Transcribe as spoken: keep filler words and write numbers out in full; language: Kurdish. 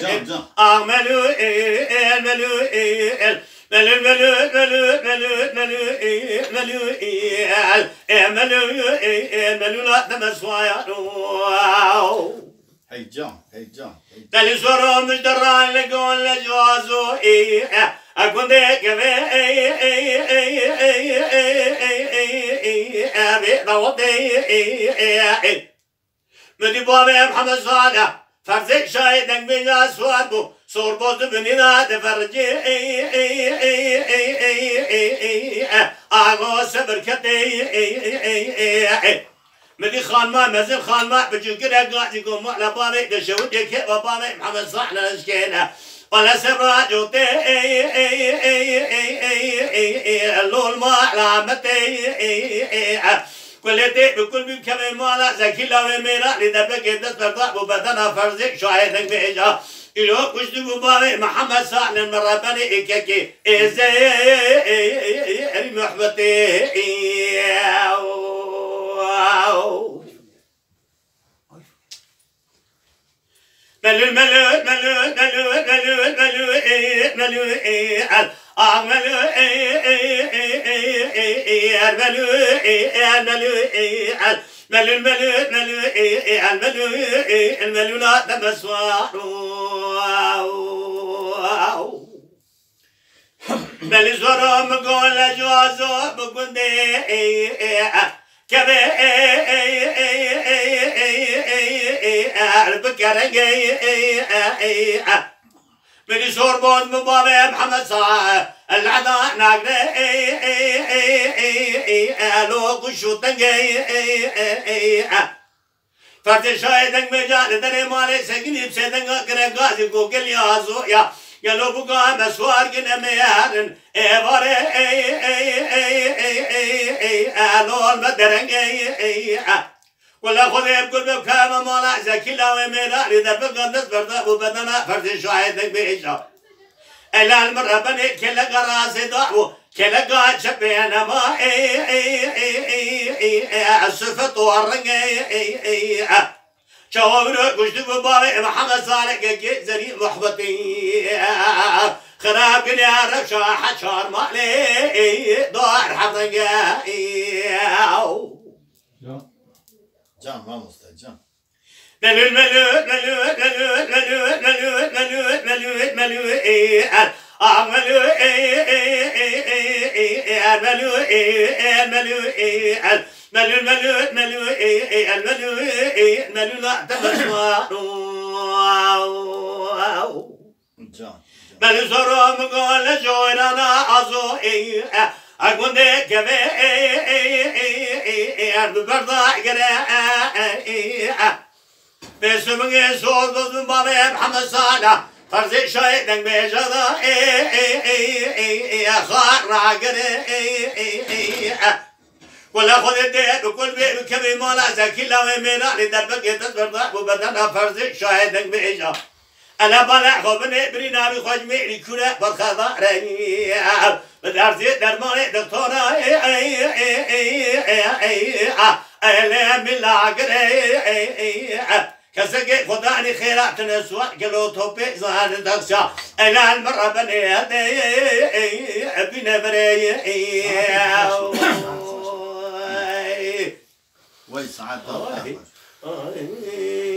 Can, can. Heyecan, heyecan, heyecan. Deli soro müjderan le gon le cuazo ê, e, a gundê keve ê, ê, ê, e, vê dawetê ê, ê, ê. Min dî bavê Mihemed Salih, ferzê şahê dengbêja siwar bû, sorboz di binî de difericê ê, ê, e, alo sebir ketê ê, ê, ê, ê. Min dî xanima mezin, xanima biçûkirek gazî ku mala bavê de şewitê keva bavê Mihemed Salih dişkêne. Wele sebra cotê ê, ê, lol ma alametê ê, e. Kulê tê bi kul bî kevê mala Zekî lawê mêra lê derbekê dest berda bû bedena ferzê şahê dengbêja. Îro kuştî bû bavê Mihemed Salih min rebenê ê kekê ê zê ê, ê, ê, ê, ê, ê, muhbetê ê, ê, ê, ê, ê. Melû, melû, melû, melû, melû, melû, ê, melû, ê, el, a, melû, ê, ê, melû, ê, el, melû, ê, el, melû, ê, el, melû, melû, melû, ê, ê, el, melû, ê, el, melû, la, demeswa. Belê zora min gole cuazo bi gundê ê, ê, e, keve ê, ê, ê, er bi kerengê ê, ê, ê, e. Belê zor bond min bavê Mihemed Sa, el ada nagre ê, ê, ê, ê, ê, e, lo kuşu tengê ê, ê, ê, e. Ferzê şahê dengbêja li derê malê sekinî bi sêdenga kire gazî ku gel ya zo ya. Gelo bûka me suar gine me yarin. Ê varê ey, ey, ey, ey, ey, ey, ey, e, lol me dereng, ey, ey, e. Wele Xwedê bi gul be keme mala Zekî lawê mêra lê derbeka dest berda bû bedena ferzê şahê dengbêja. Elal min rebenê keleka rastê da û keleka çepê nema ê, ê, ê, ê, ê, ê, sifet û rengê ê, ê, ê. Çawa wiro kuştî bi bavê Mihemed Salih kekê zerî muhbetî. Xirab gine revşa heçar malê ê, dar hevdenge ê. Can. Can mamoste, can. Melûl, melûl, melûl, ê, el. Ah, melûl, ê, ê, ê, el, melûl, ê, el, melûl, ê, el. Melûl, melûl, melûl, ê, ê, el, melûl, ê, melûl, la, demeswa. Can, can. Belê zora min gole coyrana azo, ê, e, a gundê keve, ê, ê, ê, ê, ê, er bi berda gere, ê, ê, ê, e. Bê sumingê soz doz min bavê Mihemed Sala, ferzê şahê dengbêja da, ê, ê, ê, ê, ê, e, xar ragere, ê, ê, ê, e. Wele Xwedê tê bi kul bê bi kevê mala Zekî lawê mêra lê derbekê dest berda bû bedena ferzê şahê dengbêja. Ele bale xwe binê birî navî xwe ji mêrî kûre berxedar e. Bi derzê dermanê doktora e, e, e, e, e, e, e, ele milagir e, e, e, e. Kesekê Xudanî xêra tune suwar gelo topê zanî daxça. Elal min rebenê hede, e, e, e, bîne birê, e, e, e. Vay saet da. Ay, ay.